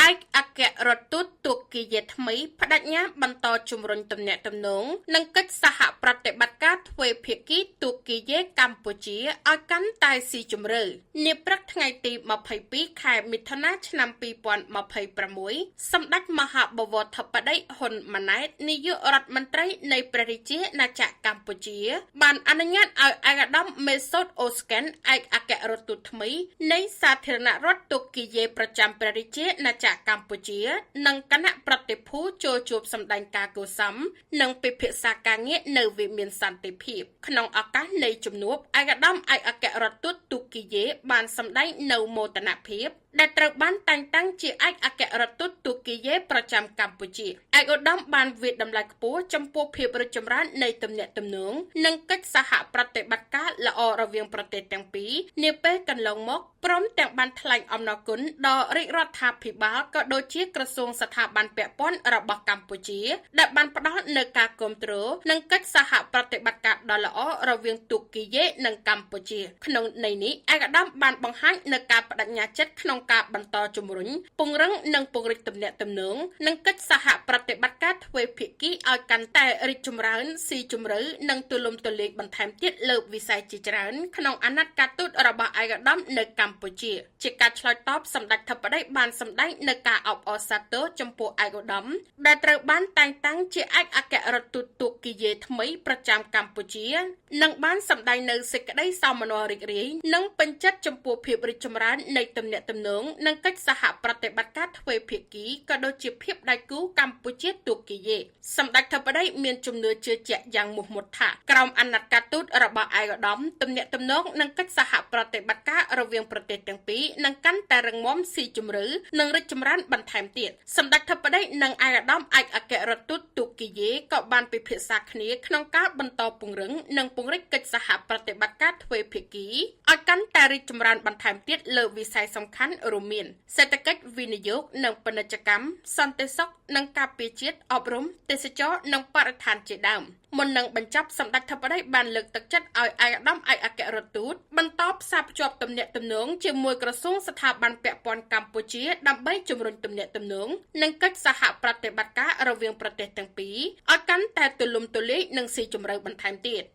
ឯកអគ្គរដ្ឋទូតទួគីយេថ្មីប្តេជ្ញាបន្តជំរុញទំនាក់ទំនងនិងកិច្ចសហប្រតិបត្តិការទ្វេភាគីទួគីយេកម្ពុជាឲ្យកាន់តែស៊ីជម្រៅនាព្រឹកថ្ងៃទី22ខែមិថុនាឆ្នាំ2026សម្ដេចមហាបវរធិបតីហ៊ុនម៉ាណែតនាយករដ្ឋមន្ត្រីនៃព្រះរាជាណាចក្រកម្ពុជា បានអនុញ្ញាតឲ្យឯកឧត្តមមេសូតអូស្កែនឯកអគ្គរដ្ឋទូតថ្មីនៃសាធារណរដ្ឋទួគីយេប្រចាំព្រះរាជាណាចក្រកម្ពុជា និងគណៈប្រតិភូចូលជួបសម្ដែងការគួរសមនិងពិភាក្សាការងារនៅវិមានសន្តិភាពក្នុងឱកាសនៃជំនួបឯកឧត្តមឯកអគ្គរដ្ឋទូតទួគីយេបានសម្ដែងនូវមោទនភាពដែលត្រូវបានតែងតាំងជាឯកអគ្គរដ្ឋទូតទួគីយេប្រចាំកម្ពុជាឯកឧត្តមបានវាយតម្លៃខ្ពស់ចំពោះភាពរីកចម្រើននៃទំនាក់ទំនងនិងកិច្ចសហប្រតិបត្តិការល្អរវាងប្រទេសទាំងពីរនាពេលកន្លងមកព្រមទាំងបានថ្លែងអំណរគុណដល់រាជរដ្ឋាភិបាលក៏ដូចជាក្រសួងស្ថាប័នពាក់ព័ន្ធរបស់កម្ពុជាដែលបានផ្ដល់នូវការគាំទ្រនិងកិច្ចសហប្រតិបត្តិការដ៏ល្អរវាងទួគីយេនិងកម្ពុជាក្នុងន័យនេះឯកឧត្តមបានបង្ហាញនូវការប្តេជ្ញាចិត្តក្នុងការបន្តជំរុញពង្រឹងនិងពង្រីកទំនាក់ទំនងនិងកិច្ចសហប្រតិបត្តិការទ្វេភាគីឲ្យកាន់តែរីកចម្រើនស៊ីជម្រៅនិងទូលំទូលាយបន្ថែមទៀតលើវិស័យជាច្រើនក្នុងអាណត្តិការទូតរបស់ឯកឧត្តមនៅកម្ពុជាជាការឆ្លើយតបសម្ដេចធិបតីបានសម្ដែងនូវការអបអរសាទរចំពោះឯកឧត្តមដែលត្រូវបានតែងតាំងជាឯកអគ្គរដ្ឋទូតទួគីយេថ្មីប្រចាំកម្ពុជានិងបានសម្ដែងនូវសេចក្តីសោមនស្សរីករាយនិងពេញចិត្តចំពោះភាពរីកចម្រើននៃទំនាក់ទំនងនិងកិច្ចសហប្រតិបត្តិការទ្វេភាគីក៏ដូចជាភាពដៃគូកម្ពុជាទួគីយេសម្ដេចធិបតីមានជំនឿជឿជាក់យ៉ាងមោះមុតថាក្រោមអាណត្តិការទូតរបស់ឯកឧត្តមទំនាក់ទំនងនិងកិច្ចសហប្រតិបត្តិការរវាងប្រទេសទាំងពីរនឹងកាន់តែរឹងមាំស៊ីជម្រៅនិងរីកចម្រើនបន្ថែមទៀតសម្ដេចធិបតីនិងឯកឧត្តមឯកអគ្គរដ្ឋទូតទួគីយេក៏បានពិភាក្សាគ្នាក្នុងការបន្តពង្រឹងនិងពង្រីកកិច្ចសហប្រតិបត្តិការទ្វេភាគីឲ្យកាន់តែរីកចម្រើនបន្ថែមទៀតលើវិស័យសំខាន់រួមមានសេដ្ឋកិច្ចវិនិយោគនិងពាណិជ្ជកម្មសន្តិសុខនិងការពារជាតិអប់រំទេសចរណ៍និងបរិស្ថានជាដើមមុននឹងបញ្ចប់សម្ដេចធិបតីបានលើកទឹកចិត្តឲ្យឯកឧត្តមឯកអគ្គរដ្ឋទូតបន្តផ្សារភ្ជាប់ទំនាក់ទំនងជាមួយក្រសួងស្ថាប័នពាក់ព័ន្ធកម្ពុជាដើម្បីជំរុញទំនាក់ទំនងនិងកិច្ចសហប្រតិបត្តិការរវាងប្រទេសទាំងពីរឲ្យកាន់តែទូលំទូលាយនិងស៊ីជម្រៅបន្ថែមទៀត។